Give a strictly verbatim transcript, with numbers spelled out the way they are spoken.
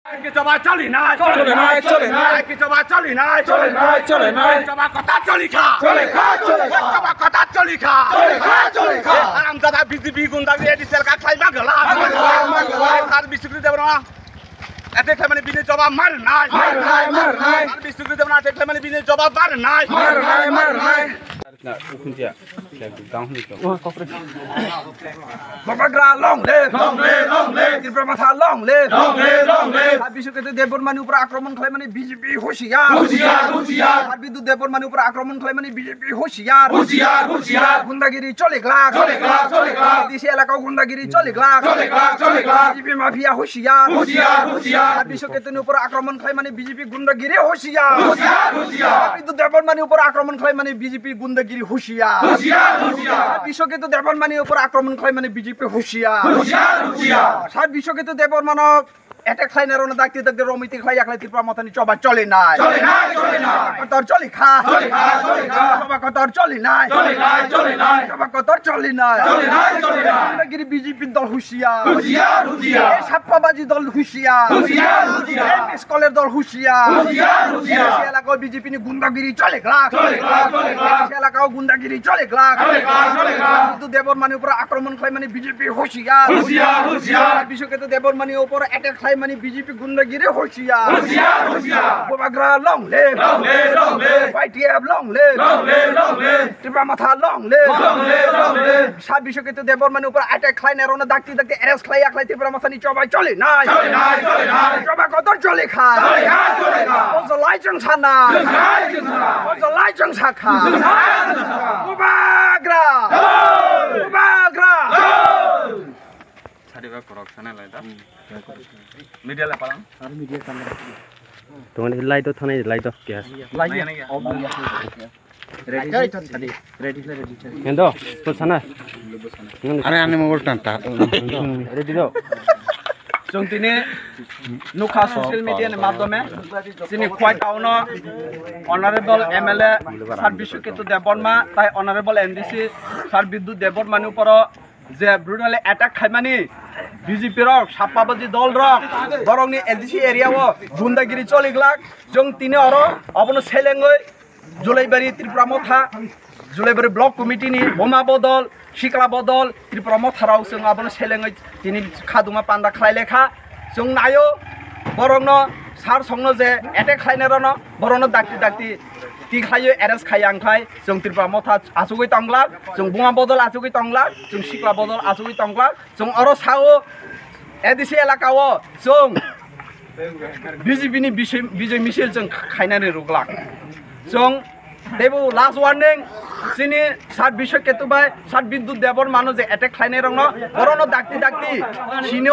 Ki choba choli nai. Choli nai, choli nai. Ki choba choli nai. Choli nai, choli nai. Choba kotha choli kha. Choli kha, choli kha. Choba kotha choli kha. Choli kha, choli kha. Haramzada B J P gunda A D C elaka khlai ma gala. Ma gala, ma gala. Sir Biswajit Debbarma attack khlaimani bini jawab mar nai. Mar nai, mar nai. Sir Biswajit Debbarma attack khlaimani bini jawab mar nai. Mar nai, mar nai. Bubagra long live. Long live, long live. Tipra Motha long live. Long live, long live. Sir Biswaketu Debbarmani upor akromon khlaimani B J P hushiyar. Hushiyar, hushiyar. Sir Bidyut Debbarmani upor akromon khlaimani B J P hushiyar. Hushiyar, hushiyar. Gundagiri chole glak. Chole glak, chole glak. A D C elakao gundagiri chole glak. Chole glak, chole glak. B J P mafia hushiyar. Hushiyar, hushiyar. Sir Biswaketuni upor akromon khlaimani B J P gundagiri hushiyar. Hushiyar, hushiyar. Sir Bidyut Debbarmani upor akromon khlaimani B J P gundagiri hushiyar. Hushiyar, hushiyar. Sir Biswaketu Debbarmani upor akromon khlaimani B J P hushiyar. Hushiyar, hushiyar. Sir Biswaketu Debbarmano attack khlainai rokno dakti dakti romwi tikhlai yakhlai Tipra Mothani choba choli nai. Choli nai, choli nai. Kotor choli kha. Choli kha, choli kha. Choba kotor choli nai. Choli nai, choli nai. Choba kotor choli nai. Choli nai, choli nai. Gundagiri B J P dol hushiyar. Hushiyar, hushiyar. Ei sappabaji dol hushiyar. Hushiyar, hushiyar. Ei miskoler dol hushiyar. Hushiyar, hushiyar. Ei elakao B J P ni gundagiri chole glak. Chole glak, chole glak. Ei elakao gundagiri chole glak. Chole glak, chole glak. Bidyut Debbarmani upor akromon khlaimani B J P hushiyar. Hushiyar, hushiyar. Biswaketu Debbarmani upor attack khlaimani B J P gundagiri hushiyar. Hushiyar, hushiyar. Bubagra long live. Long live, long live. Y T F long live. Long live, long live. Tipra Motha long live. Long live, long live. Sir Biswaketu Debbarmani upor attack khlainai rokno dakti dakti arrest khlai yakhlai Tipra Mothani choba choli nai. Choli nai, choli nai. Choba kotor choli kha. Choli kha, choli kha. Bo jolai chwng sana. Chwng sana, chwng sana. Bo jolai chwng sakha. Chwng sana, chwng sana. Bubagra. Bubagra. Sadi ba korok sana lai da. Media lai palang. Tongani light o thanai light o kya? Light ya. Ready, ready, ready. Hendo, to sana. Are ani mobile tan ta. Ready do. Chwng tini nukha social media ni madhyome chini Khowai town o Honorable M L A Sir Biswaketu Debbarma tai Honorable M D C Sir Bidyut Debbarma ni uporo je brutally attack khaimani B J P rok, sappabaji dol rok, borokni L D C area o gundagiri choli glak, chwng tini oro obono selengwi Julaibari Tipra Motha, Julaibari Block Committee ni Buma Bodol, Sikla Bodol, Tipra Motha rok chwng abono selengwi tini khaduma panda khlai lekha, chwng naio borokno sir songno je attack khlainai rokno borokno dakti dakti tikhlaiwi arrest khai ang khai. Chwng Tipra Motha achugwi tongglak, chwng Buma Bodol achugwi tongglak, chwng Sikla Bodol achugwi tongglak, chwng oro sao A D C elaka o chwng B J P ni bisoi, bijoi misil chwng khainani rwglak. Chwng teibo last warning, chini Sir Biswaketu bai Sir Bidyut Debbarmano je attack khlainai rokno, borokno dakti dakti sini